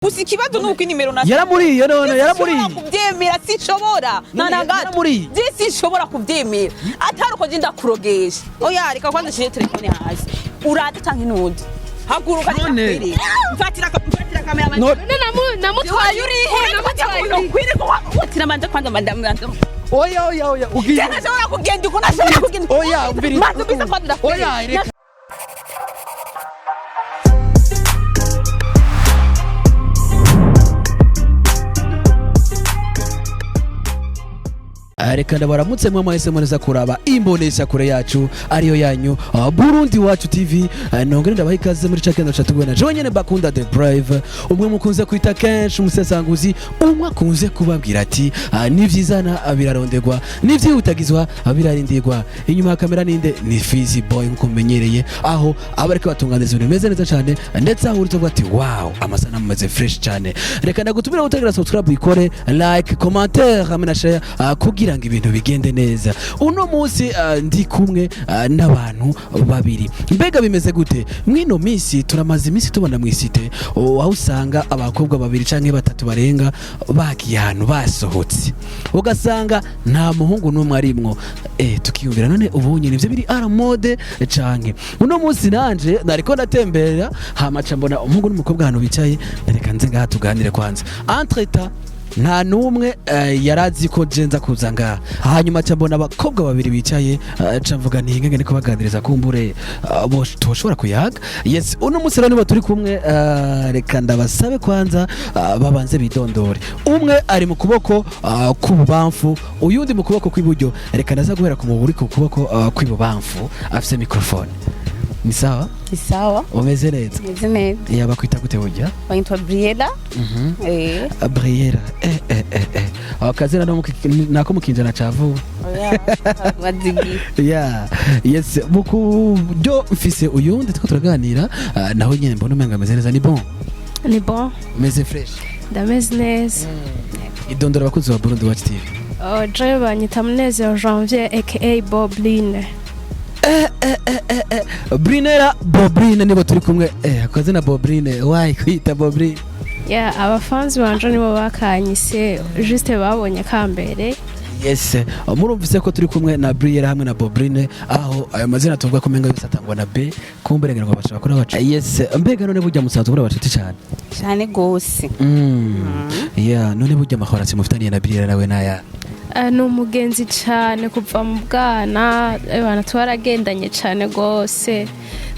Gusa ikibazo ni uko inimero na Yaramuriye none, yaramuriye. Sinshobora kubyemera, sinshobora nta na gato. Yaramuriye. Je sinshobora kubyemera atari uko je ndakurogesha. Oya, reka kwanza nshire telefone hasi. Uraza canke ntuza? Haguruka. None. Ndakwereka. Mfatira kamera. None namutwaye urihe? Namutwaye urihe? Watira manje kwanza manda. Oya, oya, oya, ugiye. Nashobora kugenda uko nashobora kugenda. Oya, umviriza. Maze ubise kwanza, ndakwereka. Oya, reka. Reka ndabaramutse mwe mwese muneza kuraba imbonesha kure yacu ariyo yanyu, Burundi Wacu TV. Nongere ndabaha ikaze muri ca kendo catuguwe na jewe nyene Bakunda the Brave, umwe mukunze kwita kenshi umusesanguzi, umwe akunze kubabwira ati nivyizana birarondegwa, nivyihutagizwa birarindirwa. Inyuma ya kamera ninde? Ni Fizi Boy nkuko mumenyereye, aho aba ariko batunganiriza ibintu bimeze neza cyane, ndetse aho uri tuvuga ati wow, amasanamu ameze fresh cyane. Reka ndagutumira gutegera subscribe, ikore like, commentaire hamwe na share, kugira ngo ibintu bigende neza. Uno munsi ndi kumwe n'abantu babiri. Mbega bimeze gute mwino minsi? Turamaze iminsi tubona mu isite, oh, aho usanga abakobwa babiri canke batatu barenga bagiye ahantu basohotse, ugasanga nta muhungu n'umwe arimwo. Tukiyumvira none ubunye nivyo biri à la mode canke? Uno munsi nanje nariko ndatembera, hama ca mbona umuhungu n'umukobwa ahantu bicaye. Reka nze ngaha tuganire kwanza. Entre-temps nta n'umwe yarazi ko je nza kuza ngaha. Hanyuma ca mbona abakobwa babiri bicaye, ca mvuga nti ngenge niko baganiriza, kumbure toshobora kuyaga. Yes, uno munsi rero nibo turi kumwe. Reka ndabasabe kwanza babanze bidondore. Umwe ari mu kuboko k'ububamfu, uyundi mu kuboko kw'iburyo. Reka ndaza guhera ku muburi ku kuboko kw'ibubamfu afise microphone. Ni sawa? Ni sawa. Umeze neza? Meze neza. Yaba kwita gute burya? Banyitwa Briella. Briera, akazina no nako mukinjana ca vuba. Oya, bazigiye. Yeah, yes, mukuryo mfise uyundi two turaganira, nawe nyene mbona umenga ameze neza. Ni bon? Ni bon. Meze fresh? Ndameze neza. Idondora abakunzi ba Burundi Watch TV. Oh, jewe banyita Munezero Janvier aka Bobline. Brinera Bobrine nibo turi kumwe. Akazina Bobrine, why kwita Bobrine? Yeah, abafanzi banje nibo bakanyise, juste babonye kambere. Yes, murumvise ko turi kumwe na Briera hamwe na Bobrine, aho ayo mazina tuvuga ko umenga yose atangwa na B, kumbere ngira ngo bashobora kuri abacu. Yes, mbega none burya musanzwe muri abacuti cyane? Cyane gose. Yeah, none burya amahorasi mufitaniye na Briera nawe naya? Ni umugenzi cyane kuva mu bwana, ebana twaragendanye cyane gose,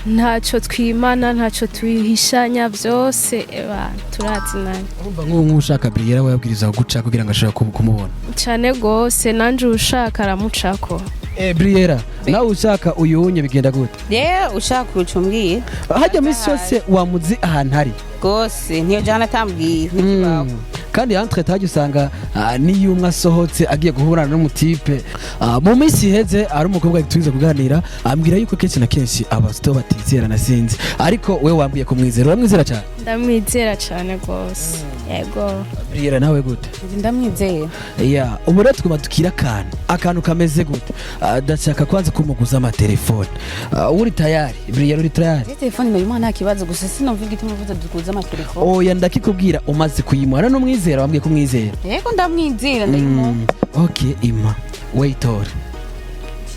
ntacyo twimana, ntacyo twihishanya, byose ebana turazinanye. Urumva nk'ubu nk'ushaka Briera we yabwiriza guca kugira ngo ashobore kumubona. Cyane gose, nanje ushaka aramucako. Briera, nawe ushaka uyunye bigenda gute? Rero ushaka ucumbwira. Hajya minsi yose wamuzi ahantu ari. Gose, ntiyo jana atambwiye ntikibaho. Kandi entre hajya usanga niyo umwe asohotse agiye guhura n'umutipe. Mu minsi iheze ari umukobwa tuza kuganira, ambwira yuko kenshi na kenshi abasito batizerana, sinzi, ariko we wambwiye kumwizera, uramwizera cyane? Ndamwizera cyane gose, yego. Briera, nawe gute? Ndamwizera. Ya, ubu rero tuguma dukira akantu kameze gute? Ndashaka kwanza kumuguza amatelefone. Uri tayari Briera, uri tayari? Je telefone nayo nta kibazo, gusa sinumva igituma uvuze dukuze amatelefone. Oya, ndakikubwira umaze kuyimuha. N'umwizera, wambwiye kumwizera. Yego, ndamwizera, ndayimuha. Okay, ima wayitore.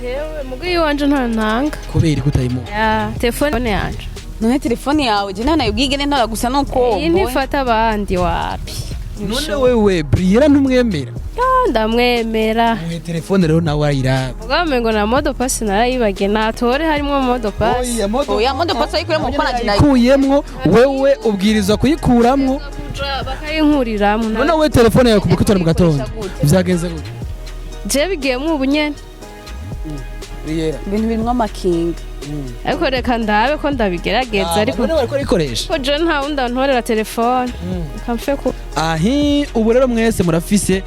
Jewe mugo iwanje ntayo ntanga. Kubera ko utayimuha? Ya, telefone yanje. None telefone yawe je nayo nayibwiye ntora gusa nuko Iyi ntifata abandi, wapi. None wewe Briera ntumwemera? Ah, ndamwemera. Muhe telefone rero nawe arayiraba. Ubwo ngo na mot de passe narayibagiye, natore harimo mot de passe. Oya, mot de passe ayikuremo kuko nanje nayo Ikuyemwo, wewe ubwirizwa kuyikuramwo. Bakayinkuriramwo. None wewe telefone yawe kuva mu gatondo vyagenze gute? Je bigiyemwo ubu nyene. Briera. Ibintu birimwo amakinga. Ariko reka ndabe ko ndabigerageza, ariko none bariko arikoresha. ko je nta wundi antorera telefone, reka mfe ku Ahi, ubu rero mwese murafise,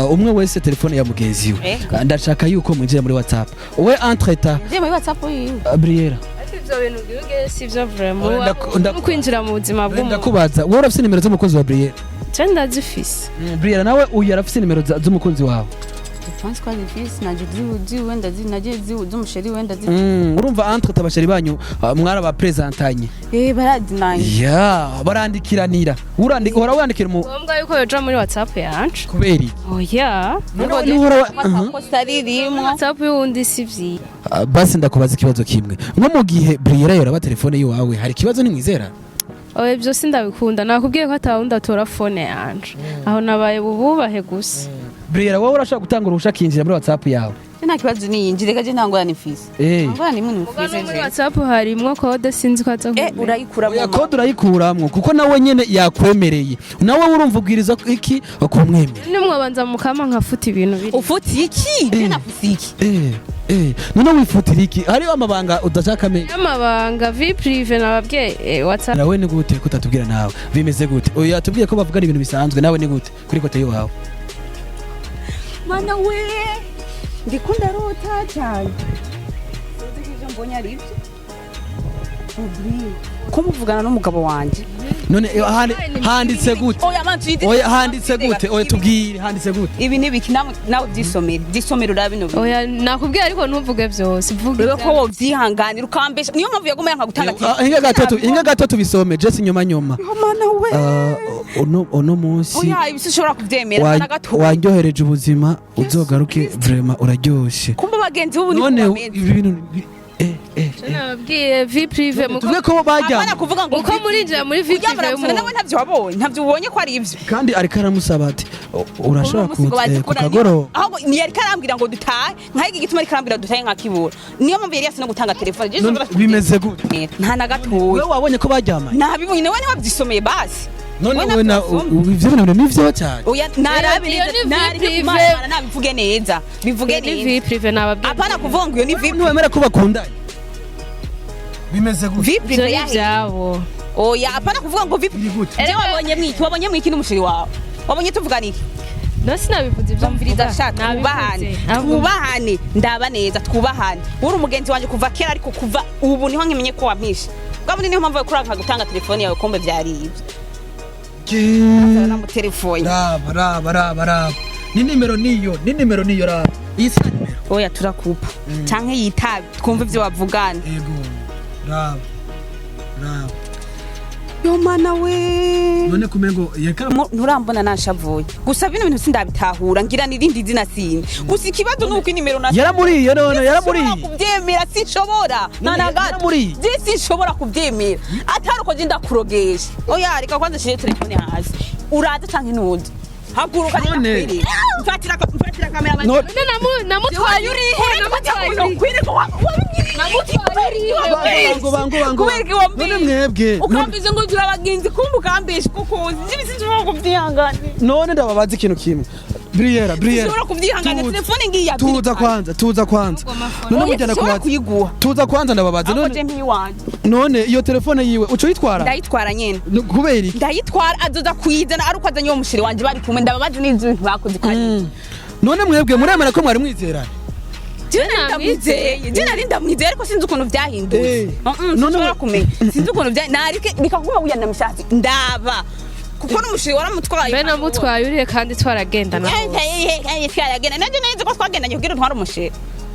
umwe wese telefone ya mugenzi we. Ego. Ndashaka yuko mwinjira muri WhatsApp we entre-temps. Je muri WhatsApp yiwe. Briera. Ariko ivyo bintu bwiwe si vyo vraiment. Oya, No kwinjira mu buzima bw'umuntu. Ndakubaza, wowe urafise nimero z'umukunzi wa Briera? Je ndazifise. Briera, nawe uyu arafise nimero z'umukunzi wawe? Je pense ko azifise, naje ziwe ndazi, naje z'umuchéri we ndazi. Urumva entre abachéri banyu mwarabaprezantanye? Eh, barazinanye. Ya, barandikiranira. Urandika, uhora wandikira mu Ngombwa yuko yoja muri WhatsApp yanje? Kubera iki? Oya. None uhora Aha. Kosa ririmwo. WhatsApp y'uwundi si vyiza. Ah, basi ndakubaza ikibazo kimwe: nko mu gihe Briella yoraba telefone yiwawe, hari ikibazo? Ntimwizera? Oya, ibyo sindabikunda. Nakubwiye ko atawundi atora phone yanje. Aho nabaye bububahe gusa. Briella, wowe urashobora gutanga uruhusha akinjira muri WhatsApp yawe? Je nta kibazo, niyinjire gaje, nta ngorane mfise. Eh. Nta ngorane imwe Muga mfise. no muri Je. WhatsApp harimwo code, sinzi ko aza Eh, kumenya. urayikura. Oya, code urayikuramwo kuko nawe nyene yakwemereye. Nawe urumva ubwiriza iki kumwemera? Nimwabanza mukama nkafuta ibintu biri. Ufutse iki? Je nafutse iki? None wifutira iki? Hariho amabanga udashaka amenya? Y'amabanga, vie privée, nababwiye WhatsApp. Nawe ni gute kutatubwira? Nawe bimeze gute? Oya, yatubwiye ko bavugana ibintu bisanzwe. Nawe ni gute kuri côté yiwawe? Mana we, ndikunda rota cyane. Sinzi ko ivyo mbonye ari ibyo. Ko muvugana n'umugabo wanje? None handitse gute? Oya, manzi uyindi. Oya, handitse gute? Oya, tubwire, handitse gute? Ibi ni biki? Nawe byisomere, byisomere, urabe bino bintu. Oya, nakubwiye, ariko ntuvuge byose, vuga. Wewe ko wovyihanganira ukambesha, niyo mpamvu yaguma yanka gutanga. Ah, hinga gato tubisome, jesi nyuma nyuma. Oh, mana we. Ah, uno munsi Oya, ibi sinshobora kuvyemera na gato. Wanyohereje ubuzima, uzogaruke, vraiment uraryoshe. Kumba bagenzi b'ubu ni None kubameze. ibi bintu Nababwiye vie privée muko. Tuvuge ko bajyana. Apana kuvuga ngo Uko murinjira muri vie uryamana prive gusa nawe y'umuntu. ntavyo wabonye, ntavyo ubonye ko ari ivyo. Kandi ariko aramusaba ati: Urashobora Uno munsi ngo baze ku kurara kagoroba." Ahubwo ntiyariko arambwira ngo dutahe, nk'iki gituma ariko arambwira dutahe nkakibura, niyo mpamvu yari yase no gutanga telefone. Je None sinshobora bimeze gute? kubyemera. Nta na gatoya. Wewe wabonye ko baryamanye? Nabibonye, nawe ntiwabyisomeye basi? None Wowe we na ntabyo. ivyo bintu ni vyo cyane. Oya, narabe Iyo neza. ni vie Nareke privée. kumara, nabivuge neza, bivuge Ni neza. vie privée, nababwiye. Apana kuvuga ngo iyo ni vie. Ntiwemera ko bakundanye? Bimeze gute? Vie Ivyo privée ni yahe? ivyabo. Oya, apana kuvuga ngo vie. Biri gute? Je wabonye mwiki, wabonye mwiki n'umuchéri wawe, wabonye tuvugana iki? No, sinabivuze ibyo Umviriza. mvuga. Sha, twubahane. Nabivuze. Ahubwo Twubahane, ndaba neza, twubahane. Uri umugenzi wanjye kuva kera, ariko kuva ubu niho nkimenye ko wampishe. Bwa bundi niyo mpamvu yo kuranga gutanga telefone yawe, kombe vyari ibyo namutelefone. Raba, raba, raba, raba, ni nimero niyo, ni nimero niyo, raba iyi si nimero. Oya, turakupa canke yitabe twumve ivyo bavugana. Ego, raba, raba. Yo mana we. None kumengo yeka. Nturambona nashavuye gusa, bino bintu sindabitahura, ngira n'irindi zina sindi. Gusa ikibazo nuko inimero na Yaramuriye, none yaramuriye. Sinshobora kubyemera, sinshobora nta na gato. Yaramuriye. Je sinshobora kubyemera atari uko je ndakurogesha. Oya, reka kwanza shire telefone hasi. Uraza canke ntuza? Haguruka. None. Ndakwereka. Mfatira kamera. None- None namutwaye urihe? Namutwaye urihe? Namutwaye urihe? Bango, bango, bango. Kubera iki wambwiye? None mwebwe Ukambije ngo turi abagenzi, kumbe ukambisha kuko uzi ibi, sinshobora kubyihanganira. None ndababaza ikintu kimwe, Briera, Briera. Sinshobora kubyihanganira. Tuza. Telefone ngiyi ya Tuza kwanza, tuza kwanza. None Oya, mujyana sinshobora kubaza. kuyiguha. Tuza kwanza, ndababaza. Ahubwo je None mpiwanje. none iyo telefone yiwe uco uyitwara? Ndayitwara nyene. Kubera iki? Ndayitwara, azoza kuyizana ari uko azanye uwo muchéri wanje bari kumwe. Ndababaza n'ivyo bintu bakoze ko ari ibyo. None mwebwe muremera ko mwari mwizeranye? Jewe nari ndamwizeye, jewe nari ndamwizeye, ariko sinzi ukuntu vyahindutse. Eh. None Sinshobora kumenya, sinzi ukuntu vya narike bikaguma wiyana mishatsi ndaba kuko n'umuchéri waramutwaye. Mbe namutwaye urihe kandi twaragendana hose? Twaragenda nabyo neza ko twagendanye kugira utware umuchéri.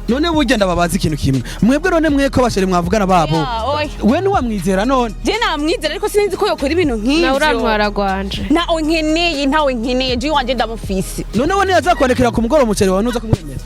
None burya ndababaza ikintu kimwe: mwebwe none mwe ko abachéri mwavugana babo, Ya, oya. we ntiwamwizera none? Je namwizera, ariko sinzi ko yokora ibintu Nawe nk'ivyo. urantwara gwanje. Ntawe nkeneye, ntawe nkeneye, jewe wanje ndamufise. None we niyaza kwandikira ku mugoroba umuchéri wawe, ntuza kumwemera?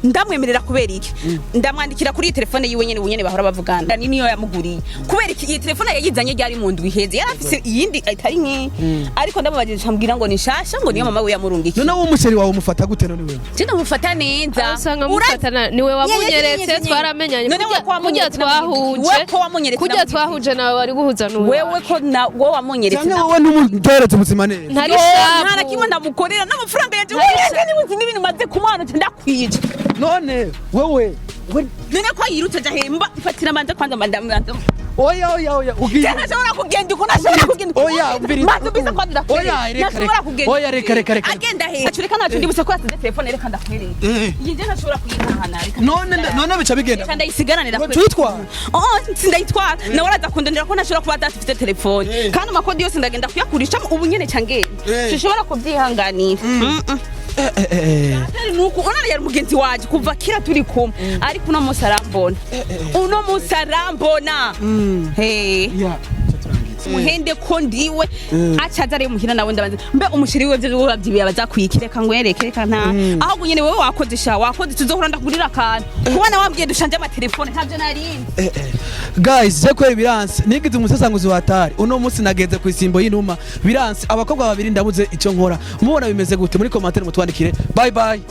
Ndamwemerera kubera iki? Ndamwandikira kuri iyi telefone yiwe nyene, ubu nyene bahora bavugana, ni niyo yamuguriye. Kubera iki iyi telefone yayizanye ryari mu ndwi iheze? Yari afise iyindi itari nk'iyi, ariko ndamubajije ambwira ngo ni nshasha, ngo niyo mama we yamurungikiye. None wowe umuchéri wawe umufata gute none wewe? Je ndamufata neza. Aho usanga mufatana niwe wamunyeretse, twaramenyanye. None we ko Kurya wamunyeretse twahuje, we ko wamunyeretse kurya twahuje nawe wari guhuza n'uwo. Wewe ko na wowe wamunyeretse. Cyangwa wowe ntumuteretse ubuzima neza? Ntari Yo, shabu. nta na kimwe ndamukorera n'amafaranga yanjye. Ntari Wewe nibuzi n'ibintu maze kumwana ndakwica. None wewe we None ko yirutse aja hemba, mfatira manze kwanza manze. Oya, oya, oya, ugiye. Ntashobora kugenda uko, ntashobora kugenda uko. Oya, umviriza. Maze ubise kwanza ndakwereka. Oya, reka, Ntashobora reka. kugenda. Oya, reka, reka, reka. Agenda he? Reka ntacyo ndibutse ko yasize telefone, reka ndakwereka. Eh. Iyi je ntashobora kuyitahana, reka. None none bica bigenda. Reka ndayisigarane, Ngo ndakwereka. tuyitwara? Oh, sindayitwara. Nawe araza kundondera ko ntashobora kuba adafite telefone. Eh. Kandi amakodi yose ndagenda kuyakurisha ubu nyene ca ngenda. Eh. Sinshobora kubyihanganira. Eh, eh, eh. Atari nuko unana yari mugenzi waje kuva kera turi kumwe, ariko uno munsi arambona, uno munsi arambona. Hey. Yeah. Muhende ko ndiwe acaza ari muhira nawe, ndabanza mbe umushiri we byo babyibiye abazakwikire. Reka ngwereke, reka nta ahubwo nyene wewe wakoze sha, wakoze. Tuzohora ndakugurira akantu kubona wambwiye dushanje amatelefone, ntabyo narinzi. Eh, eh. Guys, je kweri biranse, nigize umusasanguzi wa hatari. Uno munsi nagenze ku isimbo y'inuma, biranse. Abakobwa babiri ndabuze icyo nkora. Mubona bimeze gute? Muri commentaire mutwandikire. Bye bye.